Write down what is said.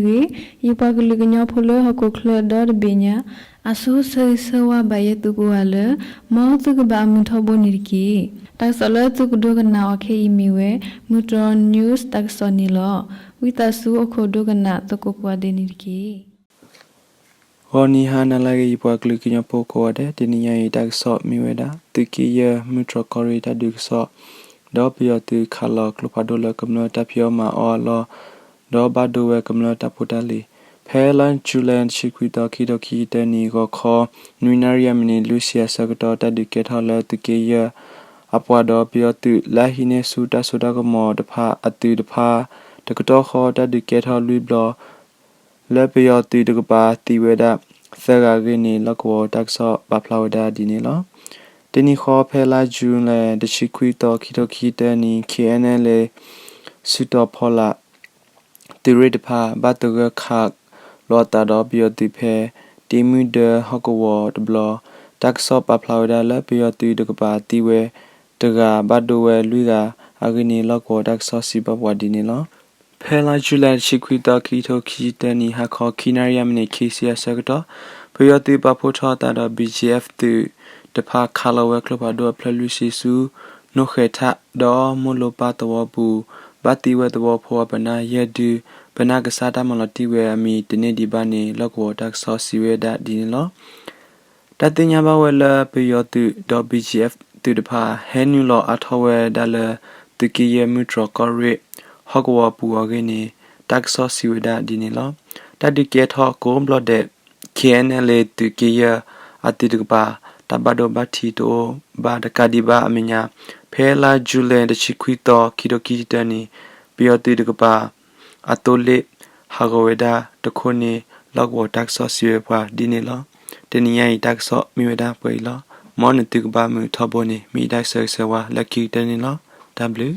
တၢ်ဘျုး, ယပှၤကလုာ်ကညီဖိလၢဟီၣ်ခိၣ်ချၢဒီတဘ့ၣ်ညါ, အဆိဆၢဂ့ၤဆၢဝါဘၣ်ယဲသုကိးဂၤလၢ မ်သုကဘၣ်အမုာ်ထီဘိန့ၣ်တက့ၢ်. တၢ်ကစီၣ်လၢသုကဒိကနၣ်အီၤခဲအံၤမ့ၢ်ဝဲ မုၢ်တြီၢ် news တၢ်ကစီၣ်န့ၣ်လီၤ. ဝံသးစူၤအိၣ်ခိးဒိကနၣ်သကိးကိးဂၤဒဲးန့ၣ်တက့ၢ်. ဂီၤနံၤဟါနၤလၢအဂ့ၤ ယပှၤကလုာ်ကညီဖိကိးဂၤဒဲး, တနံၤညါအံၤတၢ်ကစီၣ်မ့ၢ်ဝဲဒၣ် သုးက့ယဲၢ်မုၢ်တြီၢ်ကီၢ်ရ့ၣ်တၢ်ဒုးကစီၣ်, ဒီးပယီၤသုးခးလီၤကျိဖးဒိၣ်လၢကမျၢၢ်တၢ်ဖံးအီၣ်မၤအီၣ်အလီၢ်, ဒီးဘၣ်ဒိဝဲကမျၢၢ်တၢ်ဖိတၢ်လံၤ. ဖဲလါယူၤလံ တဆံခွံသီ ခံထိခံဆံတၢနံၣ် ဂီၤခီ နွံနၣ်ရံၣ်အမံးနံးလွံၢ်ဆံအဆၢကတီၢ် တၢ်ဒုးကဲထီၣ်လၢသုးက့ယဲၢ် အပှၤဒီးပယီၤသုးလၢအဟံးန့ၢ်ဆူတၢ်စိတၢ်ကမီၤတဖၣ်အသုးတဖၣ် တကတီၢ်ဃီတၢ်ဒုးကဲထီၣ်လွံၢ်ဘျီ လၢပယီၤသုးတကပၤသံဝဲဒၣ်သၢဂၤအဂ့ၢ်န့ၣ် လီၢ်ကဝီၤတၢ်ကစီၣ်ပာ်ဖျါဝဲဒၣ်ဒ်န့ၣ်လီၤ. တနံၤဃီဖဲလါယူၤလံ တဆံခွံသီ ခံထိခံဆံတၢနံၣ် ခ့ၣ်အဲၣ်အဲၣ်လ့ၣ် စုတီၤဖီလာ် သုးရ့ၣ်တဖၣ် ဘၣ်သဂၢၢ်ခးလိာ်အသးဒီးပယီၤသုးဖဲ တ့မုၢ်ဒၢဟီၣ်ကဝီၤတဘျီ, တၢ်ကစီၣ်ပာ်ဖျါဝဲဒၣ်လၢပယီၤသုးတကပၤသံဝဲတဂၤ ဘၣ်ဒိဝဲလွံၢ်ဂၤအဂ့ၢ်န့ၣ် လီၢ်ကဝီၤတၢ်ကစီၣ်စံးဘၣ်ပှၤဒ်န့ၣ်လီၤ. ဖဲလါယူၤလံ တဆံခွံသီ ခံထိခံဆံတၢနံၣ် ဟါခီ ခံနၣ်ရံၣ်အမံးနံးခံဆံအဆၢကတီၢ် ပယီၤသုးပာ်ဖှိၣ်ထီၣ်အသးဒီး ဘံၣ်ကၠံၣ်အဲၣ်သုးတဖၣ် ခးလီၤဝဲကျိဖးဒိၣ်အဖျၢၣ်လွံၢ်ဆံဆူ နိၣ်ဃဲၤထၣ် ဒီးမိၢ်လိပၢ်သဝီပူၤ, ဘၣ်သံဝဲသဝီဖိအပနၢ်ယဲၢ်ဒု, ပနၢ်ကစၢ်တၢ်မၤလီၤတံၢ်ဝဲအမံၤတန့ၢ်ဒံးဘၣ်န့ၣ် လီၢ်ကဝီၤတၢ်ကစီၣ်စံးဝဲဒၣ်ဒ်န့ၣ်လီၤ. တၢ်သ့ၣ်ညါဘၣ်ဝဲလၢပယီၤသုးဒီး ဘံၣ်ကၠံၣ်အဲၣ်သုးတဖၣ် ဟဲနုာ်လီၤအါထီၣ်ဝဲဒၣ်လၢ သုးက့ယဲၢ်မုၢ်တြီၢ်ကီၢ်ရ့ၣ် ဟီၣ်ကဝီၤပူၤအဂ့ၢ်န့ၣ် တၢ်ကစီၣ်စံးဝဲဒၣ်ဒ်န့ၣ်လီၤ. တၢ်ဒုးကဲထီၣ်ကိးဘျီဒဲး ခ့ၣ်အဲၣ်အဲၣ်လ့ၣ် သုးက့ယဲၢ်အသုးတကပၤ တၢ်ဘၣ်ဒိဘၣ်ထံးတအိၣ်ဘၣ်တကးဒံးဘၣ်အမဲာ်ညါ ဖဲလါယူၤလံ တဆံခွံသီ ခံထိခံဆံတၢနံၣ် ပယီၤသုးတကပၤ အသိလ့ၣ်ဟးဂီၤဝဲဒၣ်တခိၣ်န့ၣ် လီၢ်ကဝီၤတၢ်ကစီၣ်စံးဝဲပှၤဒ်န့ၣ်လီၤ. တနံၤညါအံၤတၢ်ကစီၣ်မ့ၢ်ဝဲဒၣ်ပှဲၤအံၤလီၤ. မ်နသုကဘၣ်မုာ်ထီဘိန့ၣ် မ့ၢ်ယတၢ်ဆၢဂ့ၤဆၢဝါလၢခံကတၢၢ်န့ၣ်လီၤ. တၢ်ဘျုး